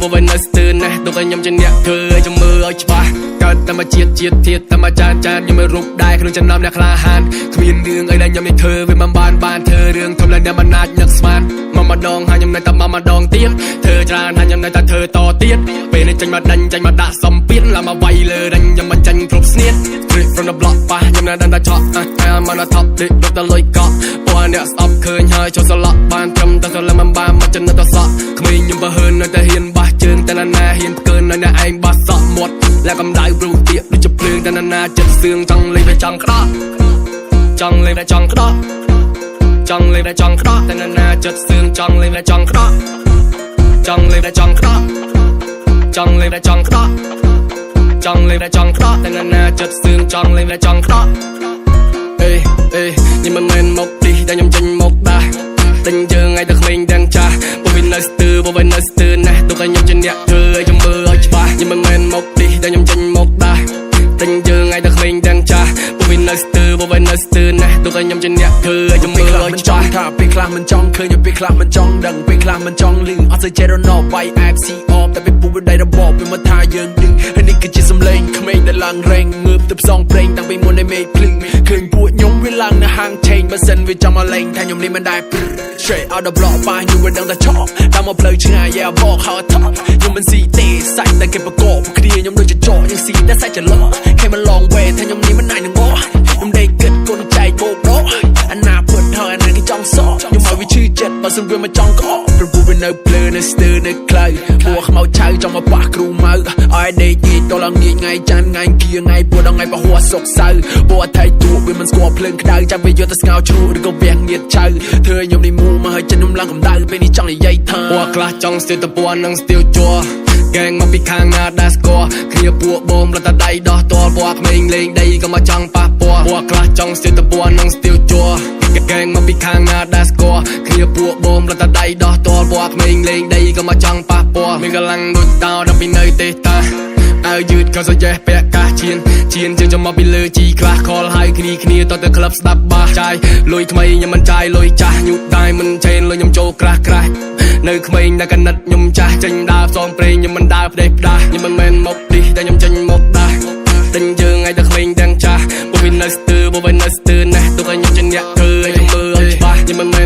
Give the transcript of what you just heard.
ពួកវានៅស្ទើរណាស់ទុកឲ្យខ្ញុំជាអ្នកធ្វើឲ្យខ្ញុំមើលឲ្យច្បាស់កើតតែមកជាតិជាតិធាតតែមកចានចានខ្ញុំមិនរូបដែរក្នុងចំណោមអ្នកក្លាហានគ្មានរឿងអីដែលខ្ញុំនេះធ្វើវាមិនបានបានធ្វើរឿងធំឡើងអ្នកមិនអាចនឹកស្មានមកម្ដងហើយខ្ញុំនៅតែមកម្ដងទៀតធ្វើច្រើនហើយខ្ញុំនៅតែធ្វើតទៀតពេលនេះចេញមកដាញ់ចេញមកដាក់សំពៀនឡើងមកវាយលើដាញ់ខ្ញុំមិនចាញ់គ្រប់ស្នៀត Straight from the block ប៉ះខ្ញុំនៅដឹងតែឆក់អាមកដល់ top ដេករត់ដល់លុយកក់ពួកអ្នកស្អប់ឃើញហើយចូលសឡក់បានត្រឹមតែសលឹមមិនបានមកចំណិតតសក់ក្មេងខ្ញុំបើហឿននៅតែហ៊ានបះជើងតែណាណាហ៊ានផ្កើននៅអ្នកឯងបះសក់មាត់លែកំដៅព្រោះទៀកដូចជាភ្លើងតែណាណាចិត្តសឿងចង់លេងតែចង់ក្តោះចង់លេងតែចង់ក្តោះចង់លេងតែចង់ក្តោះតែណាណាចិត្តសឿងចង់លេងតែចង់ក្តោះចង់លេងតែចង់ក្តោះចង់លេងតែចង់ក្តោះចង់លេងតែចង់ក្តោះតែណាណាចិត្តសឿងចង់លេងតែចង់ក្តោះ អេអេខ្ញុំមិនមែនមកទីតែខ្ញុំចេញមកដាស់ដេញយើងឲ្យតែក្មេងទាំងចាស់ពួកវានៅស្ទើរពួកវានៅស្ទើរណាស់ទុកឲ្យខ្ញុំជាអ្នកធ្វើឲ្យខ្ញុំមើលឲ្យច្បាស់ខ្ញុំមិនមែនមកទីតែខ្ញុំចេញមកដាស់ដេញយើងឲ្យតែក្មេងទាំងចាស់ពួកវានៅស្ទើរពួកវានៅស្ទើរណាស់ទុកឲ្យខ្ញុំជាអ្នកធ្វើឲ្យខ្ញុំមើ ពេល ល ខ្លះ ឲ្យច្បាស់ មិនចង់ថាពេលខ្លះមិនចង់ឃើញពេលខ្លះមិនចង់ដឹងពេលខ្លះមិនចង់លឺអត់សូវចេះរណបវាយ FC អបតែពេលពូវាដៃរបបវាមកថាយើងឌឺហើយនេះគឺជាសំឡេងក្មេងដែលឡើងរែងងើបទៅផ្សងព្រេងតាំងពីមុនឯមេឃភ្លឺឃើញពួកខ្ញុំវាឡើងនៅហាងឆេងបើសិនវាចង់មកលេងថាខ្ញុំនេះមិនដែរ Straight out the block ប៉ះខ្ញុំវាដឹងតែឆក់តាមមកផ្លូវឆ្ងាយ yeah បក how I talk ខ្ញុំមិនស៊ីទេសាច់តែគេប្រកបគ្នាខ្ញុំដូចជាចកយើងស៊ីតែសាច់ច្រឡោ Came a long way ថាខ្ញុំនេះមិនអាចនឹងបកខ្ញុំដេកគិតគុណចែកបោកដកអាណាពិតហើយអាណាគេចង់សក់ខ្ញុំឲ្យវាឈឺចិត្តបើសិនវាមកចង់ក្អកព្រោះពួកវានៅភ្លើនៅស្ទើនៅខ្លៅពួកខ្មៅឆៅចង់មកប៉ះគ្រូម៉ៅឲ្យដេកងាយតឡើងងាយថ្ងៃច័ន្ទថ្ងៃគៀថ្ងៃពួកដល់ថ្ងៃពហុសុកសៅពួកអថៃទួវាមិនស្គាល់ភ្លើងក្តៅចាំវាយកទៅស្ងោជ្រក់ឬក៏វះងៀតឆៅធ្វើឲ្យខ្ញុំនេះមូមកឲ្យចិត្តខ្ញុំឡើងកម្ដៅពេលនេះចង់និយាយថា ពួកខ្លះចង់ស្ទាវតពណ៌និងស្ទាវជ័រកែងមកពីខាងណាដែលស្គាល់គ្នាពួកបងរត់តែដៃដោះតលពួកក្មេងលេងដីក៏មកចង់ប៉ះពាល់ពួកខ្លះចង់ស្ទាវតពណ៌និងស្ទាវជ័រកែងមកពីខាងណាដែលស្គាល់គ្នាពួកបងរត់តែដៃដោះតលពួកក្មេងលេងដីក៏មកចង់ប៉ះពាល់មានកម្លាំងដូចតោដល់ពីនៅទេតាអាវយឺតក៏សយេះពាក់កាសឈៀនឈៀនជើងចំមកពីលើជីខ្លះខលហើយគ្នាគ្នាតទៅក្លឹបស្ដាប់បាសចាយលុយថ្មីខ្ញុំមិនចាយលុយចាស់ញូដៃមិនឆេនលុយខ្ញុំចូលក្រាស់ក្រាស់នៅក្មេងតែកណិតខ្ញុំចាស់ចេញដើរផ្សងព្រេងខ្ញុំមិនដើរផ្ដេសផ្ដាស់ខ្ញុំមិនមែនមកទីតែខ្ញុំចេញមកដាស់ដេញយើងឲ្យតែក្មេងទាំងចាស់ពួកវានៅស្ទើរពួកវានៅស្ទើរណាស់ទុកឲ្យខ្ញុំជាអ្នកធ្វើឲ្យខ្ញុំមើលឲ្យច្បាស់ខ្ញុំមិនមែន